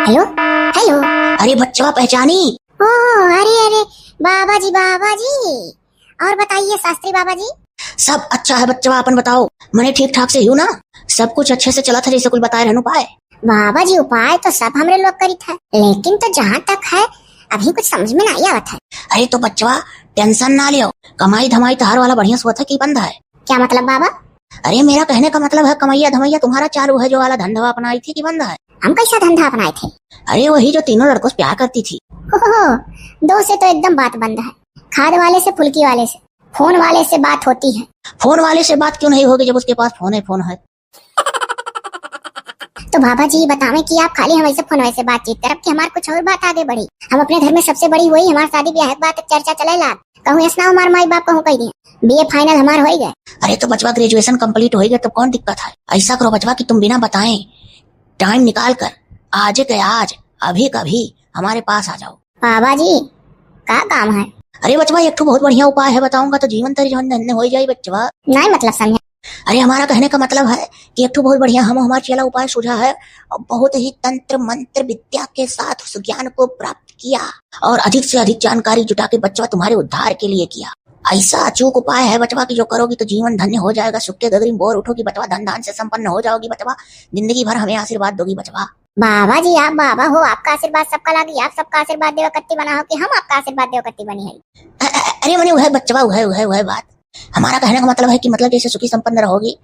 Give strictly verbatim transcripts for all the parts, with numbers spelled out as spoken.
हेलो, हेलो। अरे बच्चवा पहचानी? ओ, अरे, अरे, बाबा जी, बाबा जी। और बताइए शास्त्री बाबा जी। सब अच्छा है बच्चवा, अपन बताओ। मने ठीक ठाक से ही हो ना? सब कुछ अच्छे से चलत है जैसे कुल बताए रहन उपाय? बाबा जी, उपाय तो सब हमरे लोग करित है, लेकिन तो जहाँ तक है अभी कुछ समझ में नहीं आवत है। अरे तो बच्चवा tension ना लियो, कमाई धमाई तहार वाला बढ़िया से होत है कि बंद है? क्या मतलब बाबा? अरे मेरा कहने का मतलब है कमैया धमैया तुम्हारा चालू है, जो वाला धंधा अपनाई थी कि बंद है? हम कैसा धंधा अपनाए थे? अरे वही जो तीनों लड़कों से प्यार करती थी। ओहो, दो से तो एकदम बात बंद है, खाद वाले से, फुल्की वाले से, फोन वाले से बात होती है। फोन वाले से बात क्यों नहीं होगी जब उसके पास फोन है, फोन है। तो बाबा जी बतावे कि आप खाली हमसे फोन से बातचीत करब कि हमार कुछ और बात आगे बढ़ी। हम अपने घर में सबसे बड़ी हुई, हमार शादी ब्याह के बात चर्चा चले ला। कहूँ ऐसा ना हमार माई बाप कहूँ कह दिए, बीए final हमार हो गए। अरे तो बचवा graduation complete हो गए, तब कौन दिक्कत है? ऐसा करो बचवा कि तुम बिना बताए time निकाल कर आज के आज अभी कभी हमारे पास आ जाओ। बाबा जी, का काम है? अरे बचवा, एक ठो बहुत बढ़िया उपाय है, बताऊंगा तो जीवन तरी जवन धन्य हो जाई बचवा। नहीं मतलब समझा। अरे हमारा कहने का मतलब है कि एक ठो बहुत बढ़िया हम हमार चेला उपाय सूझा है और बहुत ही तंत्र मंत्र विद्या के साथ उस ज्ञान को प्राप्त किया और अधिक से अधिक जानकारी जुटा के बचवा तुम्हारे उद्धार के लिए किया। ऐसा अचूक उपाय है बचवा कि जो करोगी तो जीवन धन्य हो जाएगा, सुख के गगरी में बोर उठोगी बचवा, धन धान से संपन्न हो जाओगी बचवा, जिंदगी भर हमें आशीर्वाद दोगी बचवा। बाबा जी, आप बाबा हो, आपका आशीर्वाद सबका लागी, आप सबका आशीर्वाद देवे कत्ती बना हो कि हम आपका आशीर्वाद देवे कत्ती बनी है। अ-, अ-, अरे मने वह बचवा, वह, वह, वह बात। हमारा कहने का मतलब है कि मतलब जैसे सुखी संपन्न रहोगी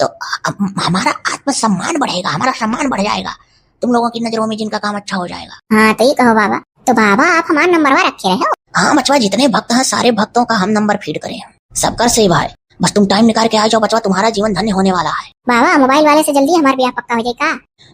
तो अ-, अ-, हमारा आत्मसम्मान बढ़ेगा, हमारा सम्मान बढ़ जाएगा, तुम लोगों की नजरों में जिनका काम अच्छा हो जाएगा। हाँ, तो ये कहो बाबा, तो बाबा आप हमारा नंबरवा रखे रहे हो? हाँ बचवा, जितने भक्त हैं सारे भक्तों का हम नंबर feed करे हैं, सबका सेवा है। बस तुम time निकाल के आ जाओ बचवा, तुम्हारा जीवन धन्य होने वाला है। बाबा, मोबाइल वाले से जल्दी हमार ब्याह पक्का हो जाए का?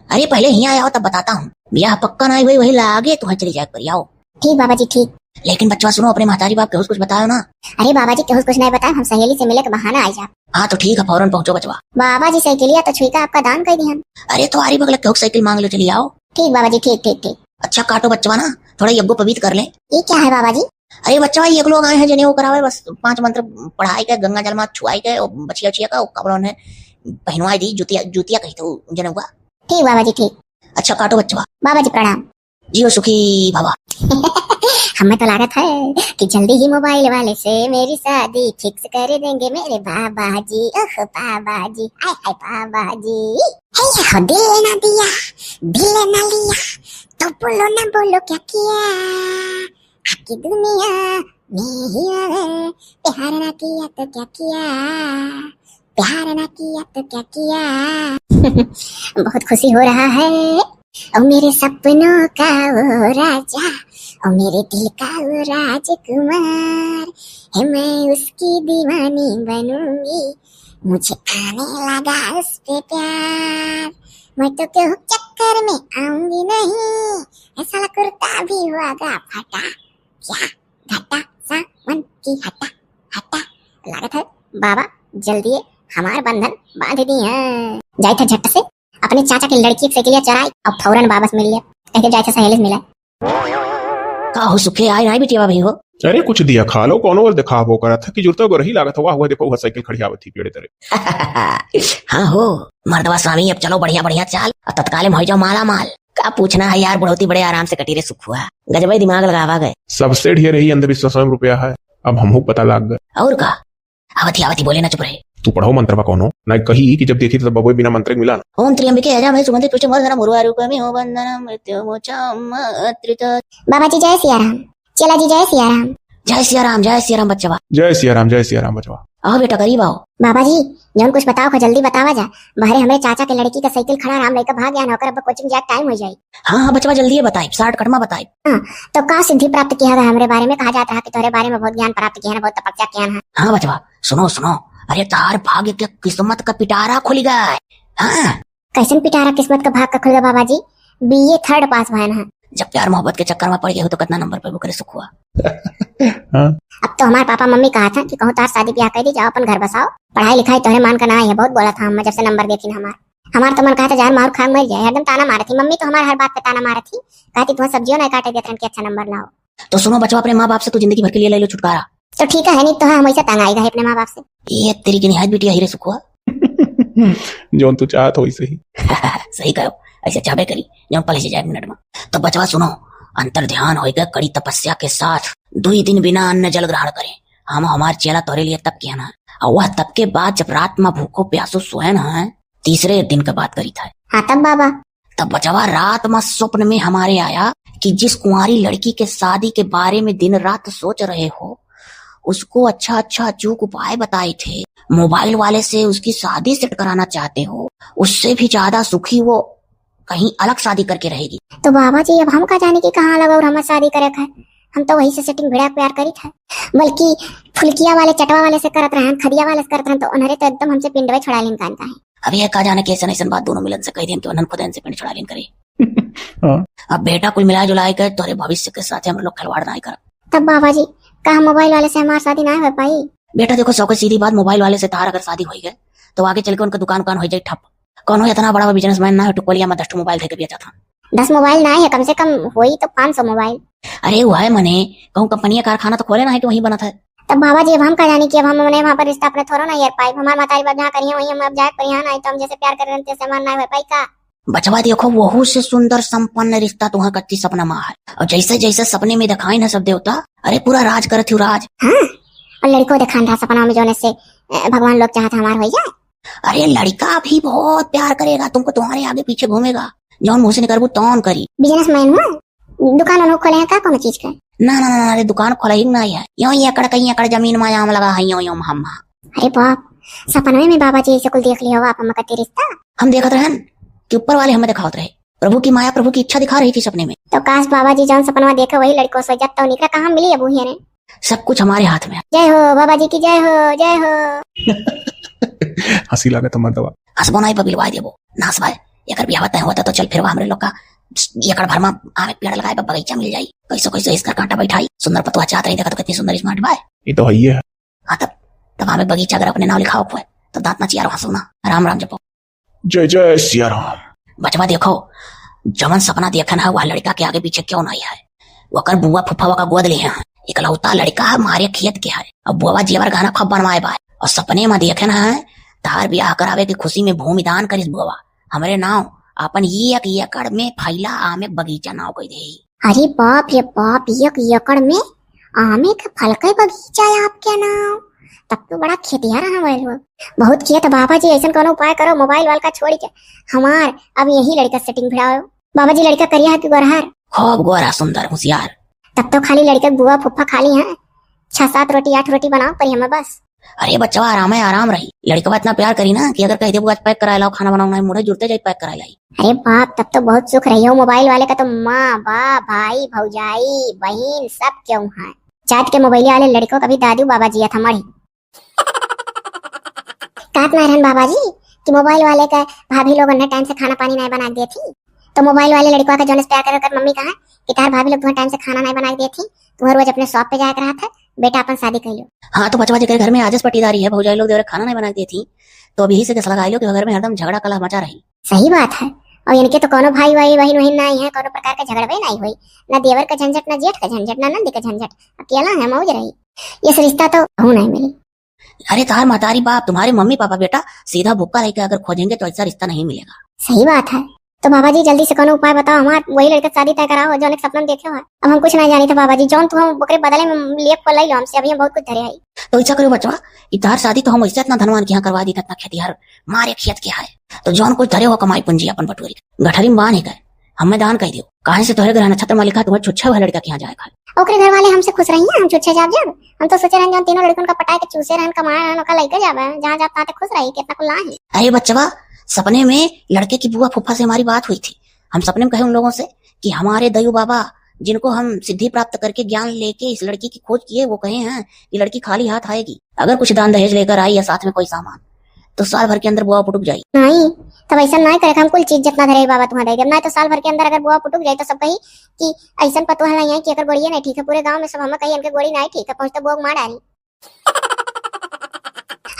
अरे पहले यहाँ आओ तब बताता हूँ, ब्याह पक्का नहीं हुई वही लागे तुम्हें चली जाए पर आओ। ठीक बाबा जी, ठीक। लेकिन बचवा सुनो, अपने महतारी बाप केहू से कुछ बताओ ना। अरे बाबा जी, केहू से कुछ नहीं बताए, हम सहेली से मिले के बहाना आ जाए। हाँ तो ठीक है, फौरन पहुँचो बचवा। बाबा जी, साइकिलिया तो छुई का आपका दान कर दिहन। अरे तो आरी बगल केहू से साइकिल मांग लो, चली आओ। ठीक बाबा जी, ठीक, ठीक, ठीक। अच्छा काटो बचवा ना, थोड़ा यज्ञोपवीत कर ले। ये क्या है बाबा जी? अरे बच्चा, ये लोग आए हैं जनेऊ करावे, बस पांच मंत्र पढ़ाई के, गंगा जल मा छुआई के, और बछिया उछिया का, और कपड़ा उन्हें पहनवाई दी, जूतिया, जूतिया कही तो जनेऊ का। ठीक बाबा जी, ठीक। अच्छा, काटो बच्चा। बाबा जी प्रणाम। जियो सुखी भवा। हमें तो लागत है कि जल्दी ही मोबाइल वाले से मेरी शादी fix कर देंगे मेरे बाबा जी, ओह बाबा जी, हाय हाय बाबा जी। हे हो दिल ना दिया, दिल ना लिया, तो बोलो ना बोलो क्या किया, आके दुनिया में ही अगर प्यार ना किया तो क्या किया, प्यार ना किया तो क्या किया। बहुत खुशी हो रहा है। ओ मेरे सपनों का वो राजा, ओ मेरे दिल का वो राजकुमार, है मैं उसकी दीवानी बनूंगी, मुझे आने लगा उस पे प्यार, मैं तो केहू चक्कर में आऊंगी नहीं, ऐसा कुर्ता भी हुआ गा फटा, क्या घटा सावन की हटा, हटा। लागत है बाबा जल्दी हमार बंधन बांध दी है। जाइत है झट से अपने चाचा के लड़की के साइकिलिया चराई, अब फौरन वापस मिल लिया, कहते जाइत है सहेली से मिला। का हो सुखे, आए नाई बिटिया भाई हो? अरे कुछ दिया खा लो, कौनो बल दिखावो करत है कि जुरता गोरही लागत हुआ, हुआ देखो हुआ साइकिल खड़ी आवत थी पेड़े तरे। हाँ हो मर्दवा स्वामी, अब चलो बढ़िया बढ़िया चाल, अब तत्काले में हो जाओ माला माल। का पूछना है यार, बुढ़ौती बड़े आराम से कटी रे सुखुआ, गजबे दिमाग लगावा गए। सबसे ढेर यही अंधविश्वासों में रुपया है, अब हमहू पता लाग गए। और का? आवती, आवती, बोले ना, चुप रहे। तू पढ़ो मंत्रवा कौनो, ना कही कि जब देखी तब बबोई बिना मंत्र के मिला ना। ओम त्र्यंबके यजामहे सुगंधि पुष्टिवर्धनम उर्वारुकमिव बंधनम मृत्युमुक्षमामृत। बाबा जी जय सिया राम, चेला जी जय सिया राम। जय सिया राम, जय सिया राम बच्चवा। जय सिया राम, जय सिया राम बच्चवा। आओ बेटा, करीब आओ। बाबा जी, जौन कुछ बताओ खो जल्दी बतावा जा, बाहरे हमरे चाचा के लड़की का साइकिल खड़ा, राम लइका भाग गया ना, ओकर अब कोचिंग जाए टाइम हो जाई। हाँ, हाँ, बचवा, जल्दी बताई, shortcut में बताई। हाँ, तो का सिद्धि प्राप्त किया गया हमरे बारे में? कहा जात रहा कि तोहरे बारे में बहुत ज्ञान प्राप्त किया है, बहुत तपस्या किया है। हाँ, बचवा, सुनो, सुनो, अरे, तार भाग्य के किस्मत का पिटारा खुल गया है। हाँ। कैसन पिटारा किस्मत का भाग का खुल गया बाबा जी? बीए third पास भयन है। जब प्यार मोहब्बत के चक्कर में पड़ गए हो तो कितना नंबर पे वो करे सुखुआ। हाँ। अब तो हमारे पापा मम्मी कहा था कि कहूँ तार शादी ब्याह कर दी, जाओ अपन घर बसाओ, पढ़ाई लिखाई तोहरे मान का ना है, बहुत बोला था हम जब से नंबर देखी ना हमार। हमार तो मन कहा था जान मार खा मर जाए, हरदम ताना मारत थी मम्मी, तो हमार हर बात पे ताना मारत थी, कहती तुम्हें सब्जियों नहीं काटे देत रहन कि अच्छा नंबर लाओ। तो सुनो बचवा, अपने माँ बाप से तू जिंदगी भर के लिए ले लो छुटकारा। तो ठीक है, नहीं तो है हम ऐसा तंग आएगा है अपने माँ बाप से। ये तेरी की निहायत बिटिया ही रे सुखुआ। जौन तू चाहत हो वैसे ही। सही कहो। ऐसे चाहबे करी, जौन पलैसे जाए मिनट में। तो बचवा सुनो, अंतर ध्यान होइके कड़ी तपस्या के साथ दुई दिन बिना अन्न जल ग्रहण करे। हम हमार चेला तोहरे लिए तप किया ना, और वह तप के बाद जब रात में भूखो प्यासो सोए ना है, तीसरे दिन का बात करी था। हाँ तब बाबा? तब बचवा रात में स्वप्न में हमारे आया कि जिस कुंवारी लड़की के शादी के बारे में दिन रात सोच रहे हो, उसको अच्छा अच्छा अचूक उपाय बताए थे, मोबाइल वाले से उसकी शादी सेट कराना चाहते हो, उससे भी ज्यादा सुखी वो कहीं अलग शादी करके रहेगी। तो बाबा जी, अब हम का जाने कि कहाँ अलग और हमार शादी करे का है? हम तो वही से सेटिंग भिड़ा प्यार करी था, बल्कि फुलकिया वाले, चटवा वाले से करत रहन, खदिया वाले से करत रहन, तो उन्हरे तो एकदम हमसे पिंडवे छुड़ा लेन कान का है। अब ये का जाने कि ऐसन ऐसन बात दोनों मिलन से कह दियन कि उन्हन खुद इनसे पिंड छुड़ा लेन करे। हाँ। अब बेटा, कुल मिला जुला के तोरे भविष्य के साथ हम लोग खिलवाड़ ना करब। तब बाबा जी, का हम मोबाइल वाले से हमार शादी ना हो पाई? बेटा देखो, सौ के सीधी बात, मोबाइल वाले से तार अगर शादी होई गए तो आगे चल के उनका दुकान उकान हो जाए ठप। कौनो इतना बड़ा बिजनेसमैन ना हो, टुकोलिया में दस ठो मोबाइल धर के बेचा था। दस मोबाइल ना है, कम से कम होई तो पाँच सौ मोबाइल। अरे वो है मने, कहूँ कंपनी या कारखाना तो खोले ना है कि वहीं बनत है। तब बाबा जी, अब हम का जानी कि अब हम मने वहाँ पर रिश्ता अपने थोड़ा ना यार पाई। हमार मातारी बाप जहाँ करिए वहीं हम अब जाए पर यहाँ ना, तो हम जैसे प्यार कर रहे हैं तैसे हमार ना हो पाई का? बचवा देखो, वहू से सुंदर संपन्न रिश्ता तुहा कच्ची सपना मा है। और जैसे जैसे सपने में दिखाइन है सब देवता, अरे पूरा राज करत हूँ राज। हाँ, और लड़को दिखान रहा सपना में जोने से, अ, भगवान लोग चाहत हमार हो जाए। अरे लड़का भी बहुत प्यार करेगा तुमको, तुम्हारे आगे पीछे घूमेगा, जौन मुँह से निकलबू तौन करी। बिजनेसमैन हुआ, दुकान उन्हों खोले हैं का कोनो चीज का? ना ना ना, अरे दुकान खोले ही ना है, यो ही एकड़ कहीं एकड़ जमीन मा आम लगा है, यो यो हम। अरे बाप, सपनवे में बाबा जी ऐसे कुल देख लिया हो आप हम कते रिश्ता? हम देखत रहन कि ऊपर वाले हमें दिखावत रहे, प्रभु की माया, प्रभु की इच्छा दिखा रही थी सपने में। तो काश बाबा जी जौन सपनवा देखे वही लड़को सो जात, तो निकला कहाँ मिली अब उहे ने? सब कुछ हमारे हाथ में है। जय हो बाबा जी की, जय हो, जय हो। हंसी लागत मर्दवा। हंसबो नाई, पगलवाई देबो, नास भाई। एकर बियाह तय होता तो चल फिर हमरे लोग का एकड़ भर में आमे पेड़ लगाए बा, बगीचा मिल जाई। कैसो कैसो इसका कांटा बैठाई, सुंदर पतवा चाहत रही, देखा तो कितनी सुंदर स्मार्ट बाय। ये तो है ही है। हाँ तब, तब आमे बगीचा अगर अपने नाव लिखाओ खोए तो दांत ना चियारो, हंसो ना, राम राम जपो। जय जय सिया राम। बचवा देखो, जवन सपना देखन है वह लड़का के आगे पीछे क्यों नहीं है। ओकर बुआ फूफा ओका गोद लिहे हैं, इकलौता लड़का है, मारे खेत के है। अब बुआ जेवर गहना खूब बनवाए बा, और सपने में देखन है तार बियाह करावे की खुशी में भूमि दान करिस बुआ हमरे नाव अपन एक एकड़ में फैला आमे बगीचा नाव कई दे। अरे बाप रे बाप, एक एकड़ में आमे के फल के बगीचा है आपके नाव? तब तो बड़ा खेतिहर हैं भाई लोग। बहुत खेत बाबा जी, ऐसन कोनो उपाय करो मोबाइल वाल का छोड़ के, हमार अब यही लड़का सेटिंग भिड़ाओ। बाबा जी लड़का करिया है कि गोरहर? खूब गोरा, सुंदर, होशियार। तब तो खाली लड़का बुआ फूफा खाली हैं, छह सात रोटी आठ रोटी बनाओ पर हमें बस। अरे बच्चवा आराम है, आराम रही। लड़कवा इतना प्यार करी ना कि अगर कह देबू आज पैक कराए लाओ खाना बनाओ, ना मुड़े जुड़ते जाई पैक कराए लाई। अरे बाप, तब तो बहुत सुख रही हो। मोबाइल वाले का तो माँ बाप भाई भौजाई बहिन सब क्यों है। चाट के मोबाइल वाले लड़कों का भी दादू बाबा जिया था मड़ी। कहत ना रहन बाबा जी कि मोबाइल वाले का भाभी लोग उन्हें टाइम से खाना पानी नहीं बना के देती, तो मोबाइल वाले लड़कवा का जोने से प्यार करे ओकर मम्मी कहा कि तार भाभी लोग तुम्हें टाइम से खाना नहीं बना के देती, तुम्हें रोज अपने शॉप पे जाया करा था, बेटा अपन शादी कर लो। हाँ तो बचवा जेकर घर में आजस पटीदारी है, भौजाई लोग देवरे खाना नहीं बना के देती, तो अब यही से गस लगा लो कि घर में हरदम झगड़ा कलह मचा रही। सही बात है। और इनके तो कोनो भाई वाई बहन वहन नहीं है, कोनो प्रकार का झगड़वे नहीं हुई, ना देवर का झंझट, ना जेठ का झंझट, ना नंद का झंझट, अकेला है मौज रही। ये रिश्ता तो कहूँ नहीं मिली। अरे तार महतारी बाप, तुम्हारे मम्मी पापा बेटा सीधा भुक्का लेके अगर खोजेंगे तो ऐसा रिश्ता नहीं मिलेगा। सही बात है। तो बाबा जी जल्दी से कोनो उपाय बताओ, हमार वही लड़का शादी तय कराओ जो अनेक सपना में देखे हो। अब हम कुछ नहीं जानी था बाबा जी, जौन तू हम ओकरे बदले में लिए फल लाई लो हमसे, अभी हम बहुत कुछ धरे आई। तो ऐसा करो बचवा, ई तार शादी तो हम ऐसे इतना धनवान के यहाँ करवा दी, इतना खेतिहर मारे खेत के है, तो जौन कुछ धरे हो कमाई पूंजी अपन बटोरी, गठरी में बांध के हमें दान कर दियो। काहे से तोहरे ग्रह नक्षत्र में लिखा, तुम्हारे छुच्छा हुआ लड़का के यहाँ जाए खाए। ओकरे घर वाले हमसे खुश रही हैं, हम छुच्छे जाब जब। हम तो सोचे रहन जौन तीनों लड़कन का पटाए के चूसे रहन, कमाए रहन, ओका लइके जाबे, जहाँ जाब तहाँ ते खुश रही, कितना कुल ना है। अरे बच्चवा, सपने में लड़के की बुआ फूफा से हमारी बात हुई थी। हम सपने में कहे उन लोगों से कि हमारे दयू बाबा जिनको हम सिद्धि प्राप्त करके ज्ञान लेके इस लड़की की खोज किए, वो कहे हैं कि लड़की खाली हाथ आएगी, अगर कुछ दान दहेज लेकर आई या साथ में कोई सामान तो साल भर के अंदर बुआ पुटुक जाई। नहीं, तब ऐसा नहीं करे, हम कुल चीज जितना धरे बाबा तुम्हारा दे देब, नहीं तो साल भर के अंदर अगर बुआ पुटुक जाई तो सब कही कि ऐसन पतोह लाई है कि एकर गोड़िए नहीं ठीक है, पूरे गांव में सब हमें कही इनके गोड़ी नहीं ठीक है, पहुंच तो बुआ मार डाली।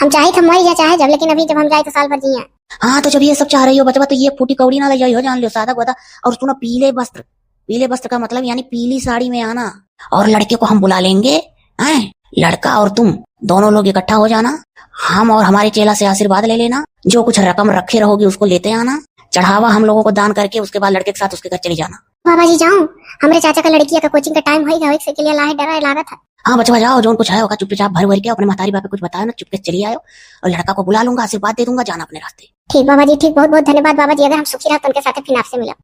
हम चाहे तो मर जा चाहे जब, लेकिन अभी जब हम जाए तो साल भर जिया। हाँ, तो जब ये सब चाह रही हो बचवा, तो ये फूटी कौड़ी ना ले जाई हो, जान लो, सादा गोदा। और सुनो, पीले वस्त्र, पीले वस्त्र का मतलब यानी पीली साड़ी में आना, और लड़के को हम बुला लेंगे, हैं? लड़का और तुम दोनों लोग इकट्ठा हो जाना, हम और हमारे चेला से आशीर्वाद ले लेना, जो कुछ रकम रखे रहोगी उसको लेते आना, चढ़ावा हम लोगों को दान करके उसके बाद लड़के के साथ उसके घर चली जाना। बाबा जी जाओ, हमरे चाचा का लड़किया का कोचिंग का टाइम होइगा, ओइसे के लिए लाहे डरा लागत है। हाँ बचवा जाओ, जौन कुछ है ओका चुपचाप भर भर के अपने महतारी बाप के कुछ बतायो ना, चुपके से चली आयो और लड़का को बुला लूंगा, आशीर्वाद दे दूंगा, जाना अपने रास्ते। ठीक बाबा जी, ठीक, बहुत बहुत धन्यवाद बाबा जी, अगर हम सुखी रहब तो उनके साथ फिर आपसे मिलब।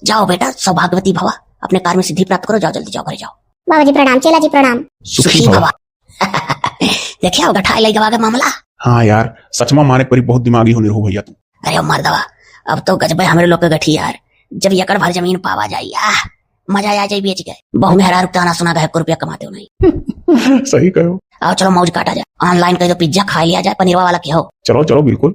जाओ बेटा, सौभाग्यवती भवा, अपने कार्य में सिद्धि प्राप्त करो, जाओ जल्दी जाओ, घरे जाओ। बाबा जी प्रणाम, चेला जी प्रणाम। सुखी भवा। देखिया, गठाई लइकवा के मामला। हाँ यार, सच में माने परी, बहुत दिमागी हो निरहू भैया तू। अरे ओ मर्दवा, अब तो गजबे हमरे लोग के गठी यार, जब एकड़ भर जमीन पावा जाई, आह, मजा आ जाई बेच के। बहु मेहरारू के ताना सुना के एको रुपया कमाते हो नहीं। सही कहो। आओ चलो मौज काटा जाए, ऑनलाइन कह दो पिज्जा खा लिया जाए, पनीरवा वाला की हो। चलो चलो बिल्कुल।